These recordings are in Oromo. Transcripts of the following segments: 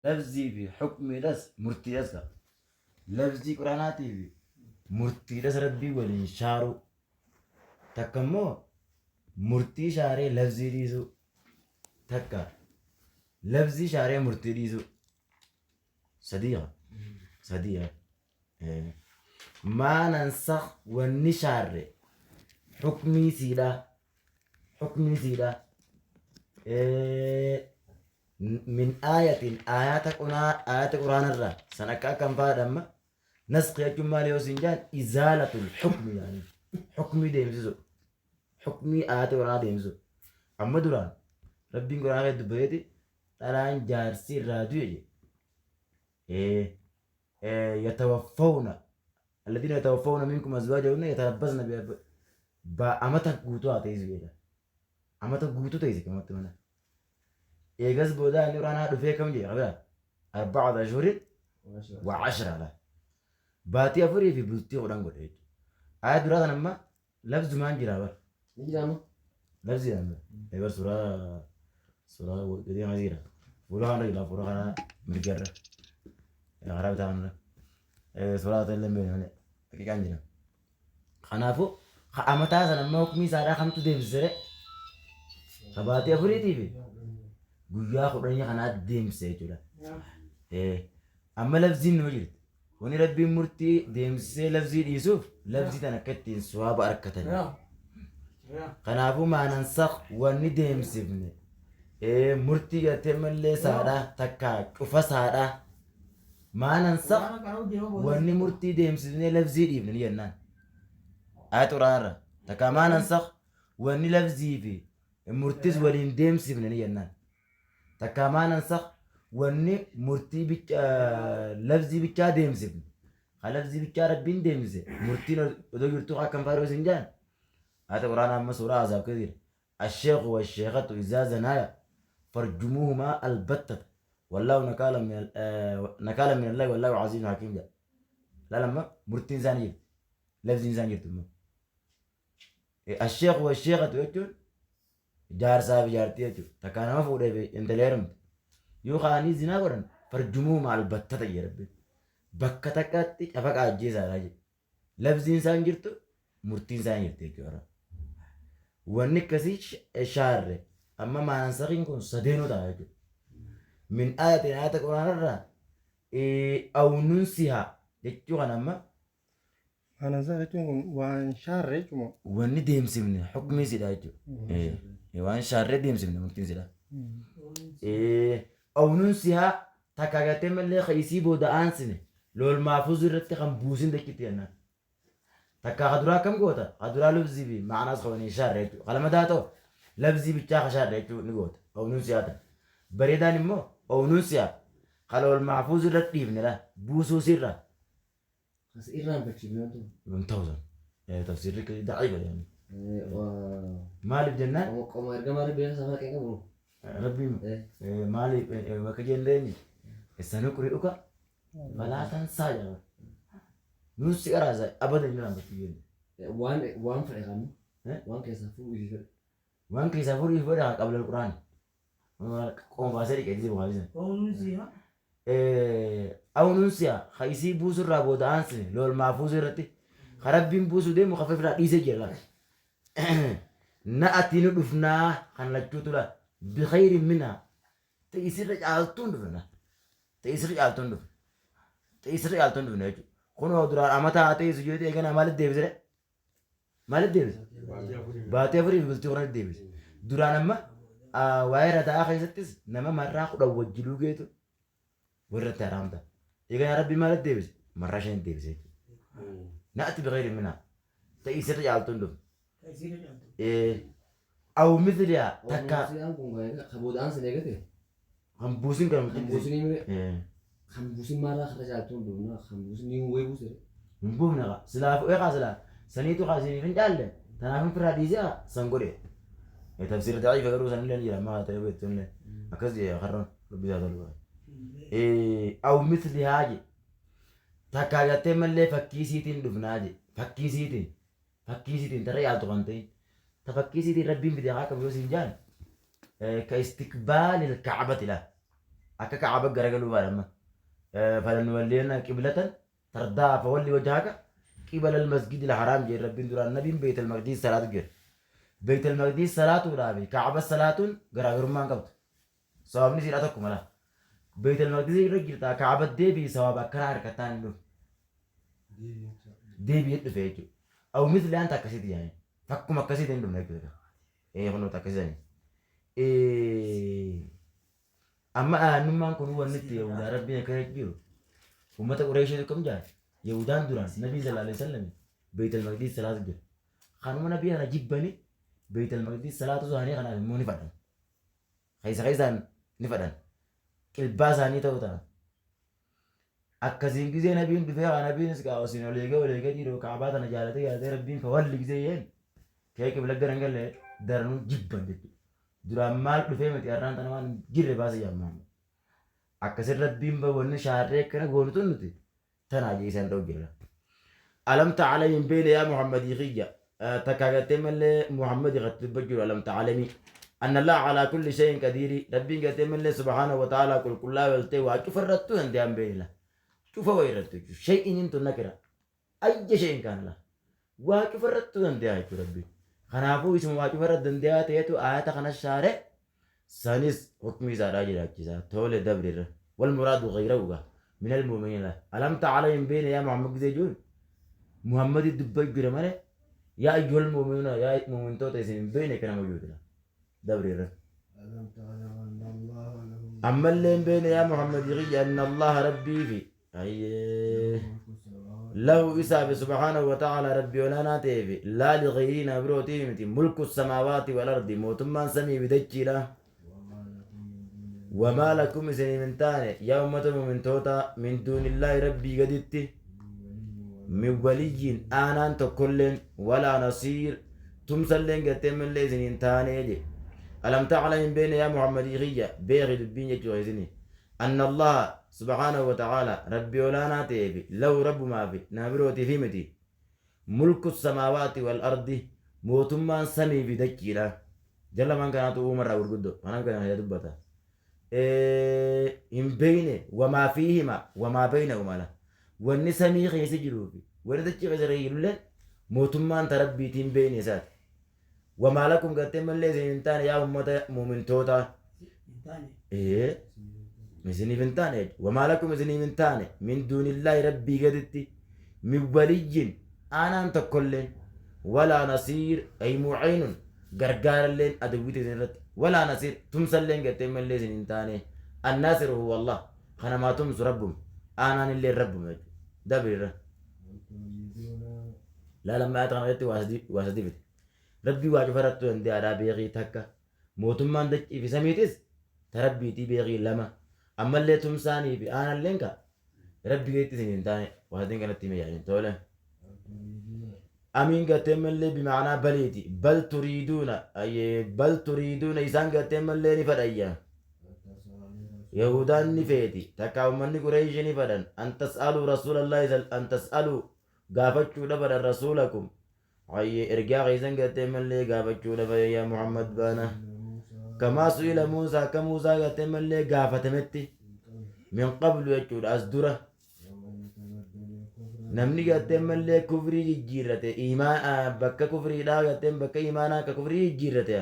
Lafzii fi hukmiidhas murtiidhas qaba. Lafzii Qur'aanaatii fi murtiidhas Rabbii waliin shaaruu. Takka immoo murtii shaaree lafzii dhiisuu. Takka lafzii shaaree murtii dhiisuu. Sadii qaba. Sadii qaba. Maa nansakh wanni shaarre hukmii siidha. Hukmii siidha. Min aayatin aayaata qunaa aayata quraanarraa san akka akkam fa'aadha amma naskhi jechuun maali yoo siin jaan izaalatul hukmi yaani hukmii deemsisu hukmii aayata quraanaa deemsisu amma duraan rabbiin quraana keessa dubbateeti dhalaan jaarsi irraa du'e jedhe yatawaffawna alladhiina yatawaffawna minkum azwaajahunna yatarabbasna ba amata guutuu haa teessu jedha amata guutuu teesse kamatti mana eegas booda inni quraanaa dhufee kam jedhe qabira arba'ata ashhurin wa ashra la baatii afurii fi bultii 10 godhe jechuudha aaya duraa sana amma Lafzumaan jira bar. Ni jira amma. Lafzi amma. Ebar suuraa suuraa gadii kana jira. Fuula kana jira fuula kana mirgarra. Karaa bitaa kanarra. Suuraa ta'e illee beekna malee. Haqiiqaan jira. Kanaafuu ka amataa sana immoo hukumii isaadhaa kamtu deemsisere? Ka baatii afuriitii fi guyyaa kudhanii kanaa deemsise jechuudha. Amma lafziin numa jirti. Wani Rabbiin murtii deemsisee lafzii dhiisuuf lafzii tan akka ittiin suwaaba arkatani. Kanaafuu maanansakh wanni deemsifne murtii gartee mallee saadha takka cufa saadha. Maanansakh wanni murtii deemsifnee lafzii dhiifne ni jennaan. Ayat quraanarra takka maanansakh wanni lafzii fi murtis waliin deemsifne ni jennaan. Takkaa maa nansakh wanni murtii bicha lafzii bichaa deemsifne ka lafzii bichaa rabbiin deemsise murtiin odoo jirtuu akkam faadhoo isin jaan ayata quraanaa amma suuraa azaab keessa jira asheekhu washeekhatu izaa zanaaya farjumuuhumaa albattata wallaahu nakaala min nakaala min allahi wallaahu aziizun hakiim jedha laal amma murtiin isaanii jirti lafziin isaan jirtu immoo asheekhu washeekhatu jechuun Jaarsaa fi jaartii jechuudha. Takkaa nama fuudhee fi intala heerumte. Yoo ka'anii zinaa godhan farjumuuma albattata jedhe Rabbiin. Bakka takkatti cafaqa ajjeesaadha jedhe. Labsiin isaan jirtu murtiin isaan jirti jechuudha. Wanni akkasii shaarre amma maanansakiin kun sadeenuu ta'a jechuudha. Min ayatin ayata quraanarraa aw nunsiha jechuu kana amma Maanansaa jechuun kun waan shaarre jechuudha. Wanni deemsifne hukmii sidha jechuudha. Waan shaarree deemsifne murtiin sidha. Aw nunsihaa takka gartee mallee ka isii booda aansine lool maafuuz irratti kan buusin dachitti jennaan. Takka ka duraa akkam goota? Ka duraa lubzii fi ma'anaas ka waliin shaarre jechuudha. Ka lamataa ta'u labzii bichaa ka shaarre jechuu ni goota. Aw nunsihaa tan. Bareedaan immoo aw nunsihaa ka lool maafuuz irratti dhiifne la buusuu sirra As irraanfachiifne wanti kun. Hin ta'u san. Tafsiirri akkasii daciifa jedhanii. Maaliif jennaan? Qoma qoma ergamaa rabbii keessa afaan qabu. Rabbiin maaliif bakka jenneen sanuqri'uka falaa tansaa jedhama. Nuun si qaraasa abadan hin irraanfattu jenne. Waan waan fedhe qabu. Waan keessaa fuudhuu fi fedhe. Waan keessaa fuudhuu fi fedhe qabla al-Qur'aan. Qoma baasee dhiqee gisee Bukhaarii sana. Oomnuun Aw nunsiya ka isii buusu irraa booda aansine lool maafuuzu irratti ka rabbiin buusu deemu ka firraa dhiisee jira laal. Na'ati nu dhufnaa kan lachuutu laal bikhayrin minhaa ta isirra caaltuun dhufna ta isirra caaltuun dhufna ta isirra caaltuun dhufna jechuudha. Kunoo duraan amataa haa ta'e sujuudii eeganaa maalitti deebisire? Maalitti deebise? Baatii afurii fi bultii kudhanitti deebise. Duraan amma waa'ee rada'aa keessattis nama marraa 10 wajji luugeetu warratti haraam ta'a. Egaa Rabbi maalitti deebise? Marraa shanitti deebise jechuudha. Na'atti biqeeri minaa. Ta'ii sirri caaltu hin dhufne. Aw mithlihaa takka. Si'aan kun ka booda'aan sin eegate. Kan buusin kan Kan buusinii mire. Kan buusin maarraa karra caaltu hin dhufna. Kan buusin ni wayi buusire. Hin buufne kaa. Silaa fu'ee kaa silaa. Saniitu kaa isiniif hin caalle. Tanaaf hin firraa dhiisee kaa san godhe. Tafsiira daciifa garuu sanillee ni jira. Amma ta'ee beektu illee. Akkas jedhe karroon rabbi isaa tolu. Aw mithlihaa je. Takkaa gartee mallee fakkii siitiin dhufnaa je. Fakkii siitiin. Fakkii siitiin tarra caaltu kan ta'in. Ta fakkii siitiin rabbiin fide haa qabu yoo siin jaan. Ka istiqbaalil ka'bati laa. Akka Ka'aba garagaluu baadha amma. Falanuwalliyanna qiblatan tardaa fawalli wajhaka qibala al-masjid al-haram jee Rabbiin duraan nabiin Beeyt al-Maqdiis salaatu jira. Beeyt al-Maqdiis salaatuudhaa fi Ka'aba salaatuun garaagarummaa hin qabdu. Sawaabni isiidhaa tokkuma laa. Beeyt al-Maqdiis irra jirtaa Ka'aba deebi'i sawaaba akkanaa harkattaan hin dhufu. Deebi'ee dhufe jechuudha. Aw misli anta akkasiiti yaani. Takkuma akkasiiti hin dhufne jechuudha. Ee kunoo takkasisanii. Amma aannummaan kun wanni itti Yahudaa Rabbiin akkana jiru uummata Qureeshii akkam jaa Yahudaan duraan Nabii sallallahu alaihi wasallam Beeytal Maqdiis salaatu jira. Kanuma Nabii kana jibbani Beeytal Maqdiis salaatu isaanii kanaaf immoo ni fadhan. Keessa keessaan ni fadhan. Qilbaa isaanii ta'uu ta'a. Akkasiin gizee Nabiin dhufee kaa Nabiinis kaa osiin ol eegee ol eegee dhiiroo Kaabaa tana jaalatee jaalatee Rabbiin fawalli gizee jeen kee qibla gara hin galle daranuu jibban jechuudha. Duraan maal dhufee miti har'aan tana waan hin jirre baasa jedhan Muhammad. Akkasin Rabbiin ba wanni shaarree akkana goonu tun nuti tanaa jee isaan dha'u jirra. Alam ta'alami hin beekne yaa Muhammadii kiyya takkaa gartee mallee Muhammadi katti dubbachuu alam ta'alami anna Allah alaa kulli shay'in qadiiri Rabbiin gartee mallee subhaanahu wa ta'ala qulqullaa waltee waa cufa irrattuu danda'an beekne la cufa waa irrattuu jechuudha shay'in hin tun nakira ayya shay'in kaan la waa cufa irrattuu danda'a jechuudha Rabbiin kanaafuu isuma waa cufa irratti danda'a ta'etu aayata kana shaare sanis hukmii isaadhaa jiraachisa tole dabri irra wal muraadu ghayrahu gaa minal mu'miniina alam ta'ala hin beekne yaa Muhammad gisee jiruun Muhammadi dubba jira malee yaa ayyuhal mu'minuuna yaa mu'mintoota isin hin beekne kana majuutila dabri irra ألم تعلم أن الله له ammallee hin beekne yaa Muhammad kiyya anna Allaha rabbii fi ayyee ملك السماوات lahu isaafi subhaanahu wa ta'ala rabbii olaanaa ta'eefi laa lighayrii nama birootiif miti mulku samaawaati wal ardi mootummaan samii fi dachiidha وما لكم من دون wamaa lakum isiniif hin taane yaa ummata mu'mintoota min duunillaahi rabbii gaditti من ولي min waliyyiin aanaan tokkolleen walaa nasiir tumsalleen gartee mallee isin hin taane je alam taclam hin beekne yaa muhammadii kiyya beeki dubbiin jechuu isini anna allaha subhaanahu wa ta'aala rabbii olaanaa ta'eefi lahu rabbumaa fi nama birootiif miti mulku samaawaati wal ardi mootummaan samii fi dachiidha jala man kanaatu uumarraa gurguddo kanaaf kana dubbata hin beeyne wamaa fiihima wamaa beynahuma la wanni samii keessa jiruu fi wanni dachii keessa jirullee mootummaan ta rabbiitiin beeyne isaati. Wamaa lakum gartee mallee isin hin taane yaa ummata muumintootaa. Ee isiniif hin taane jechuudha. Wamaa lakum isiniif hin taane min duunillaahi rabbii gaditti min waliyyin aanaan tokkolleen walaa nasiir ay muciinun gargaaralleen adawwiita isin irratti walaa nasiir tumsalleen gartee mallee isin hin taane annaasiru huwa Allah kanamaa tumsu rabbum aanaan illee rabbum jechuudha. Dabrirra. تريدون Laa lamma ayata kana irratti waa sadii fide. Rabbii waa cufa irrattuu danda'aadhaa beekii takka. Mootummaan dachii fi samiitis ta rabbiitii beekii lama. Ammallee tumsaanii fi aanalleen ka rabbii gaditti isin hin taane waa sadiin kanatti hime yaadin tole. تريدون Amiin gartee mallee bimaanaa baliiti. Bal turiiduuna bal turiiduuna isaan gartee mallee ni fadhayya. أن تسألوا رسول Yahudaan ni feeti. Takka uummanni Qureeshii ni fadhan. An tas'aluu rasuulallahi an tas'aluu gaafachuudha fadhan rasuulakum. Ayyee ergaa keessan gartee mallee gaafachuudha fadhan yaa Muhammad baana. موسى Kamaa su'ila Muusaa akka Muusaa gartee mallee gaafatametti من قبل min qablu jechuudha as dura. ومن يتبدل الكفر Namni gartee mallee kufrii jijjiirrate iimaan bakka kufriidhaa gartee bakka iimaanaa akka kufrii jijjiirrate.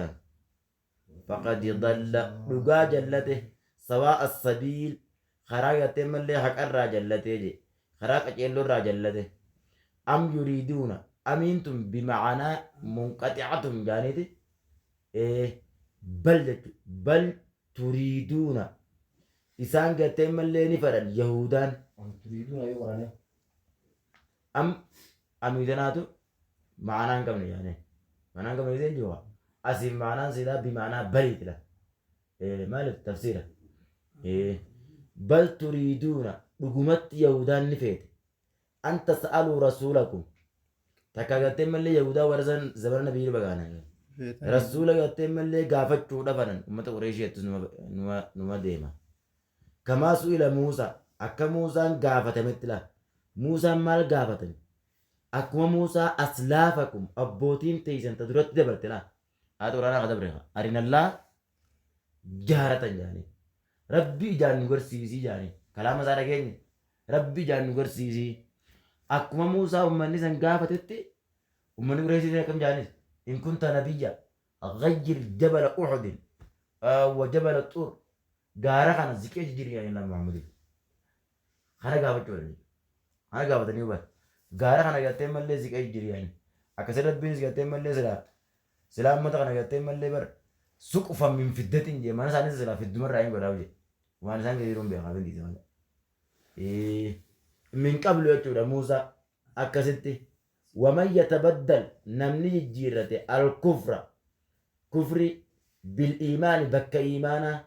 Faqad dalla dhugaa jallate sawaa as-sabiil karaa gartee mallee haqarraa jallatee je karaa qaceellorraa jallate. Am yuriiduuna amiin tun bimacanaa munqaxicatun jaaniiti bal jechu bal turiiduuna isaan gartee mallee ni fadhan Yahudaan أم تريدون أن يقرأ am amiidanaatu maanaa hin qabne jaane maanaa hin qabne jeen jiru asiif maanaan silaa bimaanaa baliiti la maaliif tafsiira bal turiiduuna dhugumatti Yahudaan ni feete an tas'aluu rasuulakum takka gartee mallee Yahudaa warra san zabana nabiyyi bagaana rasuula gartee mallee gaafachuu dhafanan ummata Qureeshii jettus numa deema kamaa su'ila Muusaa akka Muusaan gaafatametti la Muusaan maal gaafatame akkuma Muusaa aslaafakum abbootiin teeysan ta duratti dabarte la haati waraanaa ka dabre arinallaa jaaratan jaanii Rabbi ijaan nu garsiisii jaani. Kalaama isaa dhageenye. Rabbi ijaan nu garsiisii. Akkuma Muusaa ummanni san gaafatetti ummanni Qureeshii akkam jaanis in kunta nabiyya ghayyir jabala Uhudin wa jabala Xur gaara kana ziqee jijjiiri jaani Nabi Muhammadiin. Kana gaafachuu dha. Kana gaafatanii hubat. Gaara kana gartee mallee ziqee jijjiiri jaani. Akkasii Rabbiinis gartee mallee silaa silaa ummata kana gartee mallee bar suqufan min fiddatin jee mana isaaniis silaa fiddumarraa hin godhaa jee. Waan isaan gadi jiruun beekaa bin dhiise malee. Min qablu jechuudha Muusaa akkasitti waman yatabaddal namni jijjiirrate al-kufra kufri bil iimaani bakka iimaanaa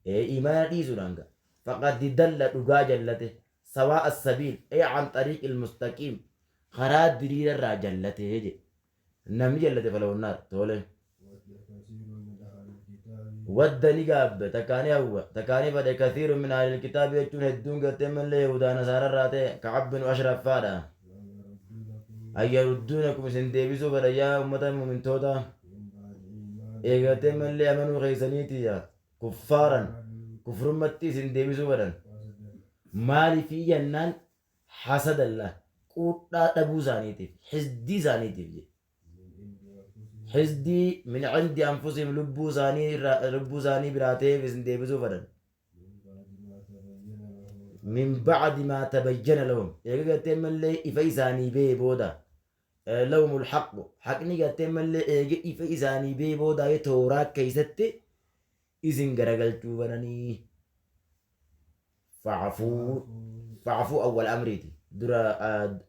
iimaana dhiisuudhaan ga faqad dalla dhugaa jallate sawaa as-sabiil ay an xariiqil mustaqiim karaa diriirarraa jallate jedhe Namni jallate falahu naar. Tole. Wadda ni gaabbe, takkaa ni hawwa, takkaa ni fadhe kathiirun min ahlil kitaabi jechuun hedduun gartee mallee yahudaa nasaararraa ta'e Ka'ab bin Ashraf faadha. An yarudduunakum isin deebisuu fedha yaa ummata mu'mintootaa eegartee mallee amanuu keessaniiti yaa kuffaaran kufrummatti isin deebisuu fedhan maalifii jennaan hasadallah quudhaa dhabuu isaaniitiif hisdii isaaniitiif jedhe hisdii min cindi anfusihim lubbuu isaanii irraa lubbuu isaanii biraa ta'eef isin deebisuu fedhan min ba'di maa tabayyana lahum eega gartee mallee ifa isaanii bee booda lahumul haqqu haqni gartee mallee eega ifa isaanii bee booda tooraa keessatti isin garagalchuu fedhanii Fa'afuu fa'afuu awwal amriiti dura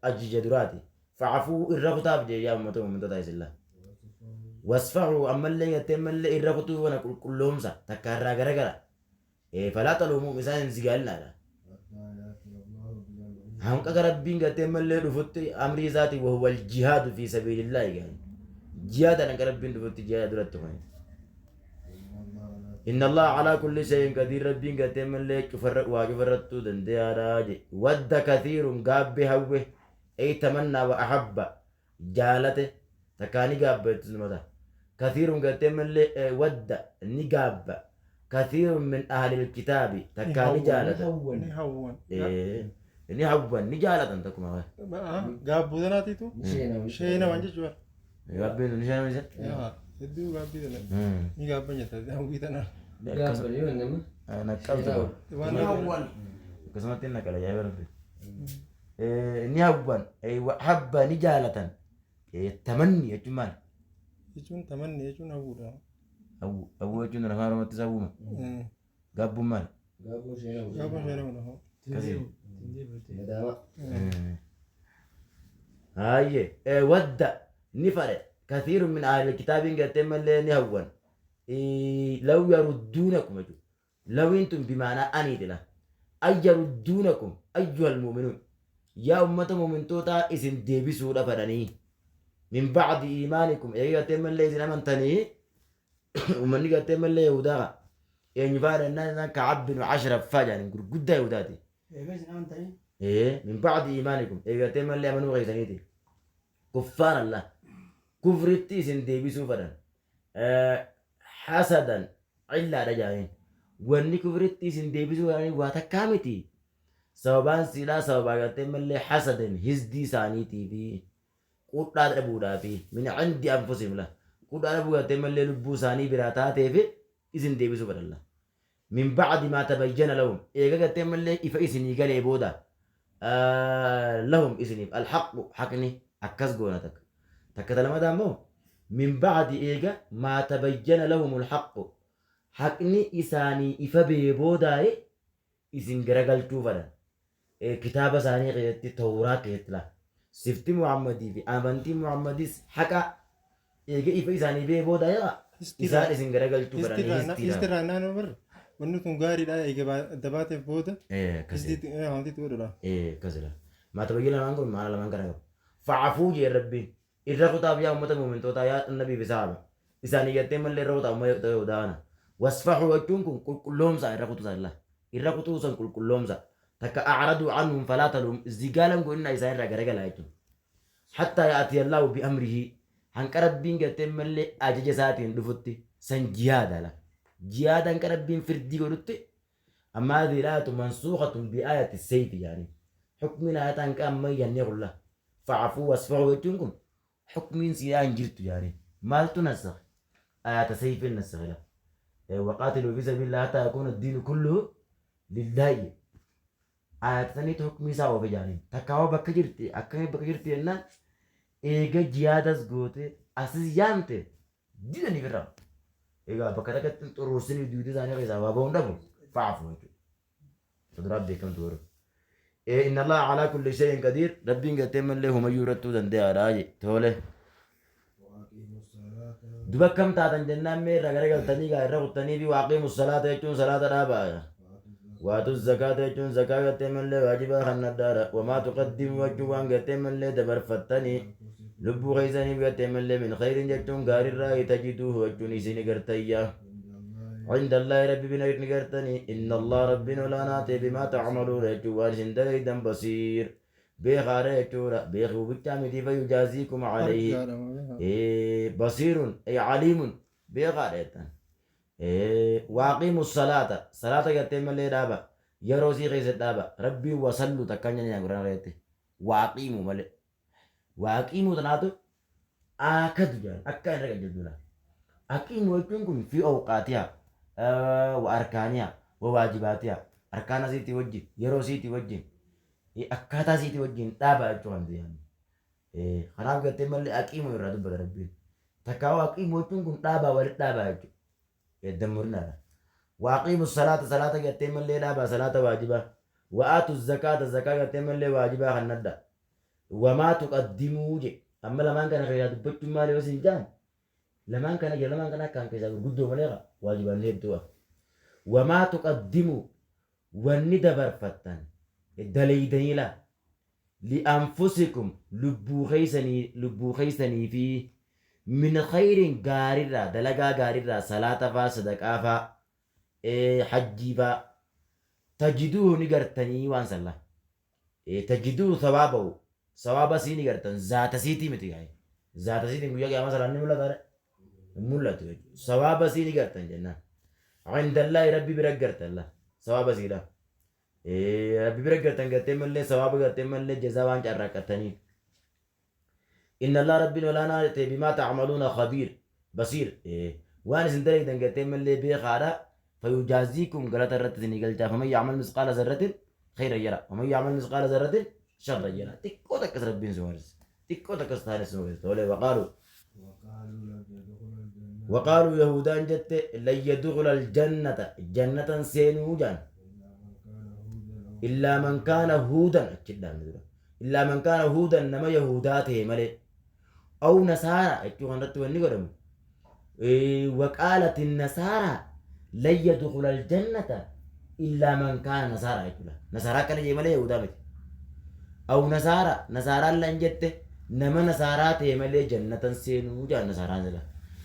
ajaja duraati fa'afuu irra kutaaf jee yaa ummata mu'mintoota isin la wasfahuu ammallee gartee mallee irra kutuu kana qulqulloomsa takka irraa garagala falaa taluumuum isaan hin zigaalinaadha hanqa rabbiin gartee mallee dhufutti amrii isaatiin wahuwal jihaadu fi sabiilillaahi gaani jihaadaan hanqa rabbiin dhufutti jihaada duratti kuni Inna Allaha alaa kulli shay'in qadiir Rabbiin gartee mallee cufarra waa cufarrattuu dandayaadha je wadda kathiirun gaabbe hawwe ay tamannaa wa ahabba jaalate takkaa ni gaabba jettus numa taha kathiirun gartee mallee wadda ni gaabba kathiirun min ahlil kitaabi Ni takkaa ni hawwan. jaalata Hawwan. Ni hawwan. Ni hawwan ni jaalatan takkuma Gaabbuu tanaatiitu Ni sheenamu. sheenaman jechuudha. Gaabbiin ni sheenaman isa Yaa, hedduu gaabbii tana. Ni gaabban jetta hawwii tana. Gaabban yoo nama. Naqqabtu qaba. Waan Ni hawwan. Akkasumatti naqala ajaa'iba rabbi. Ni hawwan habba ni jaalatan tamanni jechuun maal? Jechuun tamanni jechuun hawwuudha. Hawwu hawwu jechuun afaan oromootti hawwuma. Gaabbuun maal? Gaabbuun sheenamu. Gaabban sheenamuudha. Akkasii. Madaama. Haayye wadda ni fadhe kathiirun min ahli kitaabiin gartee mallee ni hawwan law yarudduunakum jechuudha. Lawiin tun bimaanaa aniiti la. Ay yarudduunakum ayyuhal mu'minuun yaa ummata mu'mintootaa isin deebisuudha fadhanii min ba'di iimaanikum eega gartee mallee isin amantanii ummanni gartee mallee yahudaa eenyu faa jennaan isaan Ka'ab bin Ashraf faa jedhaniin gurguddaa yahudaati. Eega isin amantanii. Ee min ba'di iimaanikum eega gartee mallee amanuu keessaniiti. Kuffaar Allah kufritti isin deebisuu fedhan hasadan cillaadha jedhaniin. Wanni kufritti isin deebisuu fedhanii waa takkaa miti. Sababaan siidhaa sababaa gartee mallee hasadan hizdii isaaniitii fi qudhaa dhabuudhaafi min cindi anfusihim la qudhaa dhabuu gartee mallee lubbuu isaanii biraa taateef isin deebisuu fedhan la. Min ba'di maa tabayyana lahum eega gartee mallee ifa isinii galee booda lahum isiniif alhaqqu haqni akkas goona takka takka ta lamataa immoo min ba'di eega maa tabayyana lahumul haqqu haqni isaanii ifa bee boodaaye isin garagalchuu fedhan kitaaba isaanii keessatti tawraa keessatti la sifti Muhammadii fi amantii Muhammadis haqa eega ifa isaanii bee booda yaa isaan isin garagalchuu fedhanii histiidhaan. Histirraa naannoo bar wanni kun gaariidha eega adda baateef booda Akkasi. histiitti amantiitti godhudha. Akkasidha. Maa tabayyana lamaan kun maana lamaan kana qaba. Fa'afuu jee Rabbiin irra kutaaf yaa ummata mu'mintootaa yaa nabii fi sahaaba isaanii jettee mallee irra kutaa ummata yahudaa kana. Wasfahuu jechuun kun qulqulloomsaa irra kutuu san irra kutuu san qulqulloomsa takka a'raduu anhum falaa taluum zigaalan godhinaa isaan irraa garagalaa jechuun. Hattaa ya'tiyallaahu bi amrihi hanqa Rabbiin gartee mallee ajaja isaatiin dhufutti san jihaada la. Jihaada hanqa Rabbiin firdii godhutti أما هذه الآية منسوخة بآية السيف يعني حكم الآية كان ما ينير فاعفوا واصفحوا يتونكم حكم سيان جرت يعني ما تنسخ آية سيف نسخ له. وقاتلوا في سبيل الله حتى يكون الدين كله لله. آية ثانية حكم ساوى في جانب تكاو بكجرتي أكمل بكجرتي إن إيجا جيادس قوتي أساس يانتي ديني فرا إيجا بكرة تروسني ديودي زاني غيزا وابون دبو فاعفوا تضرب بكم تورو. إن الله على كل شيء قدير. ربي قتم له هم يورتو دندي راجي توله دبا كم تاتن جنة مي رغرغل تني غا رغتني بي واقيم الصلاة يجون صلاة رابا واتو الزكاة يجون زكاة قتم له واجبا خندار وما تقدم وجوان قتم له دبر فتني لبو غيزني قتم له من خير يجون غار الراي تجدوه وجون سين غرتيا عند الله ربي بنا نغرتني إن الله ربنا لا ناتي بما تعملون جوان سندريدا بصير بخاره تورا بخو بتامدي فيجازيكم عليه إيه بصير أي عليم بخاره إيه واقيموا الصلاة صلاة قتم اللي دابا يروسي غيس دابا ربي وصلوا تكنيا يا قران ريتي واقيموا مل واقيموا تناتو آكد جان أكان رجل دولا أقيموا وجهكم في أوقاتها وأركانها وواجباتها أركان سيتي وجه يرو سيتي وجه أكاتا سيتي وجه تابع جوان ديان خراب قتم اللي أقيموا يرادو بدربي تكاو أقيموا وجهكم تابع ولا تابع يدمرنا وأقيموا الصلاة صلاة قتم اللي تابع صلاة واجبة وآتوا الزكاة الزكاة قتم اللي واجبة خندا وما تقدموا جي أما لما كان خيرات بتو مالي وسنجان لما كان لما كان كان كذا قدو مليغا واجب الهدوء وما تقدموا والندبر فتن الدليدنيلا لأنفسكم لبو خيسني في من خير غاريرا دلقا غاريرا صلاة فا صدقا فا حجي فا تجدوه نقرتني وانسلا تجدوه ثوابه ثواب سي نقرتن ذات سيتي متي يعني ذات سيتي نقول مثلا نملا مولته ثواب سيني قرتن جنة عند الله ربي برقرت الله ثواب سيلا إيه ربي برقرتن قتم الله ثواب قتم الله جزاء وان جرقتني إن الله ربي ولا بما تعملون خبير بصير إيه وان سندري دن قتم الله بخارا فيجازيكم غلط الرتني قلت فمن يعمل مثقال ذرة خيرا يرى ومن يعمل مثقال ذرة شرا يرى تكو تكس ربي سوارس تكو تكس تارس سوارس وقالوا يهودان جت لن يدخل الجنة جنة سينوجان إلا من كان هودا إلا من كان هودا نما يهوداته ملي أو نصارى وقالت النصارى لن يدخل الجنة إلا من كان نصارى نصارى كان ملي يهودا أو نصارى نصارى لن جت نما نصارى ملي جنة سينوجان نصارى زلا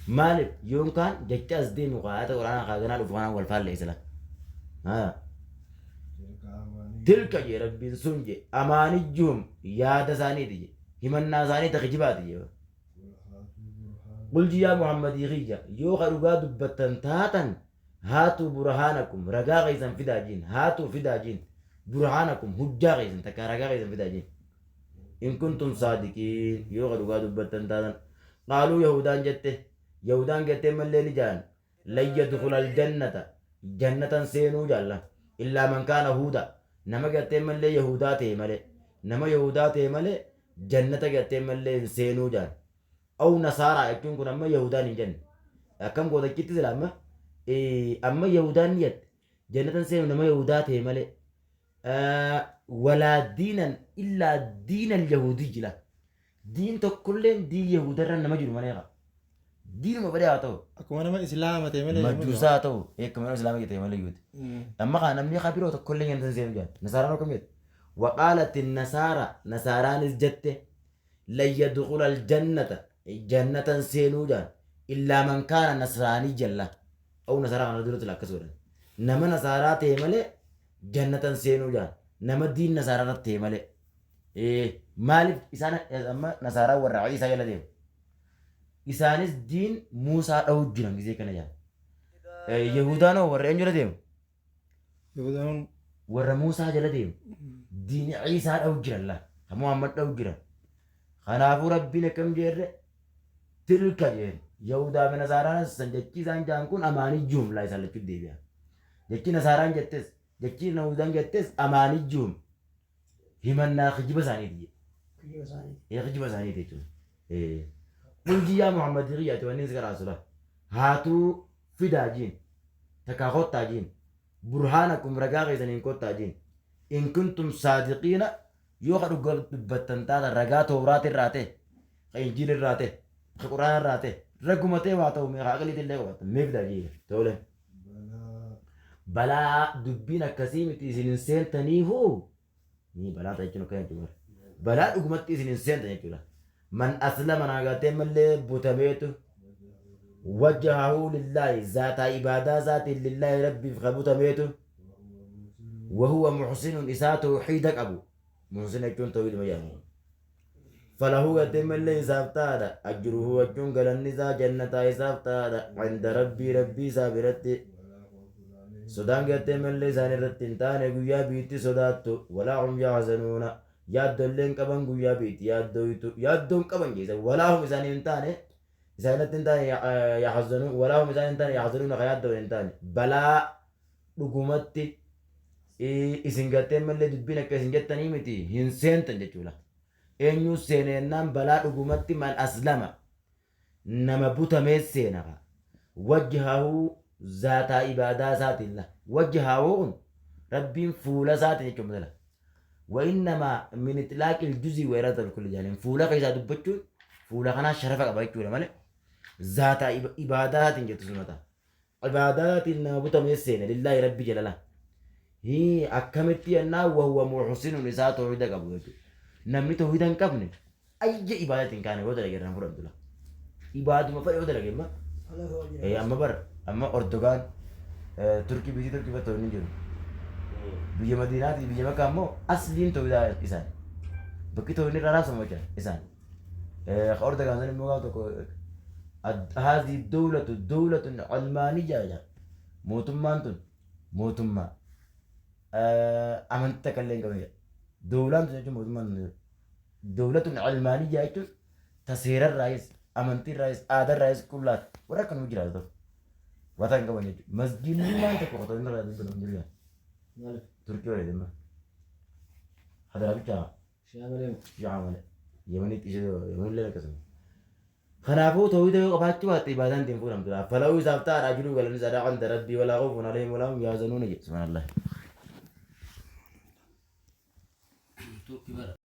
مالك يوم كان جت أزدي مقاعدة قرآن خاغنا الأفغان والفال ليس له ها تلك يا ربي سنجي أمانيهم يا دساني تجي همنا زاني تخجبات تجي قل يا محمد يغيا يو خرجا دبتن تاتن هاتوا برهانكم رجا غيزا فداجين هاتوا فداجين برهانكم هجا غيزا تكارجا غيزا فداجين إن كنتم صادقين يو خرجا دبتن تاتن قالوا يهودان جته يهودان جته من اللي جان لن يدخل الجنة جنة سينو جالا إلا من كان هودا نما جته من اللي يهودا تيمله نما يهودا تيمله جنة جته من اللي سينو جان أو نصارى يكون كنا أما يهودان جن كم قوة كتير لما إيه أما يهودان يت جنة سينو نما يهودا تيمله ولا دينا إلا دين اليهودي لا دين تكلم دين يهودا رنا ما جرو منيرا دين ما بدأ أتو أكو أنا ما إسلام تيمله مجوسا أتو إيه كمان إسلام تيمله يهود أما كان أمني خبيره تكلم جنة سينو جان نصارى نكمل وقالت النصارى نصارى نسجته لن يدخل الجنة جنة سينوجا إلا من كان نصراني جلا أو نصارى كان دولة الأكسورة نما نصارى تيمله جنة سينوجا نما دين نصارى تيمله إيه مالك إسان أما نصارى والرعي سجل ديم إسانس دين موسى أو جنان زي كنا جان يهودانو والرعي جل ديم Yahudaan Warra Muusaa jala deemu. Diini Ciisaa dha'u jiran laa. Ka Muhammad dha'u jiran. Kanaafuu Rabbiin akkam jeerre tilka jeen. Yahudaa fi Nasaaraan san jechi isaan jaan kun amaanijjuum laa isaan lachuu deebi'a. Jechi Nasaaraan jettes jechi Yahudaan jettes amaanijjuum himannaa kijiba isaaniiti jedhe. Kijiba isaaniiti. Ee kijiba isaaniiti jechuudha. Ee qul yaa Muhammad kiyyaati wanni si qaraasula. Haatuu fidaa jiin takkaa kottaa jiin burhaanakum ragaa keessaniin kottaa jiin in kuntum saadiqiina yoo ka dhuga dubbattan taatan ragaa tooraat irraa ta'e ka injiil irraa ta'e ka quraana irraa ta'e raguma ta'e waa ta'u mee ka aqliitti illee qabaattan mee fidaa jiin tole. بلى Balaa dubbiin akkasii miti isin hin seentaniihu ni balaa ta'a jechuun akkana jechuudha. Balaa dhugumatti isin hin seentan jechuudha. Man aslama naagatee mallee butameetu wajjahahu lillaahi zaataa ibaadaa isaatiin lillaahi rabbiif ka butameetu wahuwa muxsinun isaa tawxiida qabu. Muxsin jechuun tawxiiduma jedhama. Falahu gatee mallee isaaf ta'aadha. Ajruhu jechuun galanni isaa jannataa isaaf ta'aadha. Inda rabbii rabbii isaa biratti sodaan gartee mallee isaan irratti hin taane guyyaa biitti sodaattu walaa hum yahzanuuna yaaddollee hin qaban guyyaa biitti yaaddooytu yaaddoo hin qaban jeessa walaa hum isaanii hin taane isaan irratti hin taane yahzanuun walaa hum isaan hin taane yahzanuuna ka yaaddoon hin taane balaa dhugumatti isin gartee mallee dubbiin akka isin jettanii miti hin seentan jechuudha. Eenyu seeneennaan balaa dhugumatti man aslama nama butamee seena wajjahu zaataa ibaadaa isaatiin la wajjahu rabbiin fuula isaatiin jechuun mala وإنما من إطلاق الجزء وإرادة الكل يعني فولا كيسا دبتشون فولا كنا شرفك أبا مالي ذات إبادات جت سنتا عبادات نابوتا ميسين لله ربي جلاله هي أكملتي أنا وهو محسن نساء توحيد قبل نمني توحيدا قبل أي إبادة كان يقدر يجرنا فرد الله إبادة ما فرق يقدر يجرنا Falahu ajruhu. إيه أما بر أما أردوغان تركي بيجي تركي بتوني جرو biyya madiinaati biyya makkaa immoo asliin tawhiidaa isaan bakki tawhiidni irraa raabsamu jecha isaan Erdogan san immoo gaaf tokko haadhi dawlatu dawlatun almaaniyyaa jedha mootummaan tun mootummaa amantii takka illee hin qabne jedha dawlaan tun jechuun mootummaan tun dawlatun almaaniyyaa jechuun ta seerarraayis amantiirraayis aadarraayis qullaati warra akkanuma jiraatu tokko wata hin qaban jechuudha masgiidni maal tokko qotoonni irraa dubbatan hin jiru Maaliif? Turkii waliin dhimma. Hadaraa bichaa Shi'aa malee moo? shi'aa malee. Yemanitti ishee Yemanillee akkasuma. Kanaafuu tawhiida yoo qabaachuu baatte ibaadaan ittiin fuudhamtu. Fala'uu isaaf ta'aadha ajruu galanni isaa 'inda rabbii walaa khawfun alayhim walaa hum yahzanuun jedhe. Subhaanallah. Turkii bara.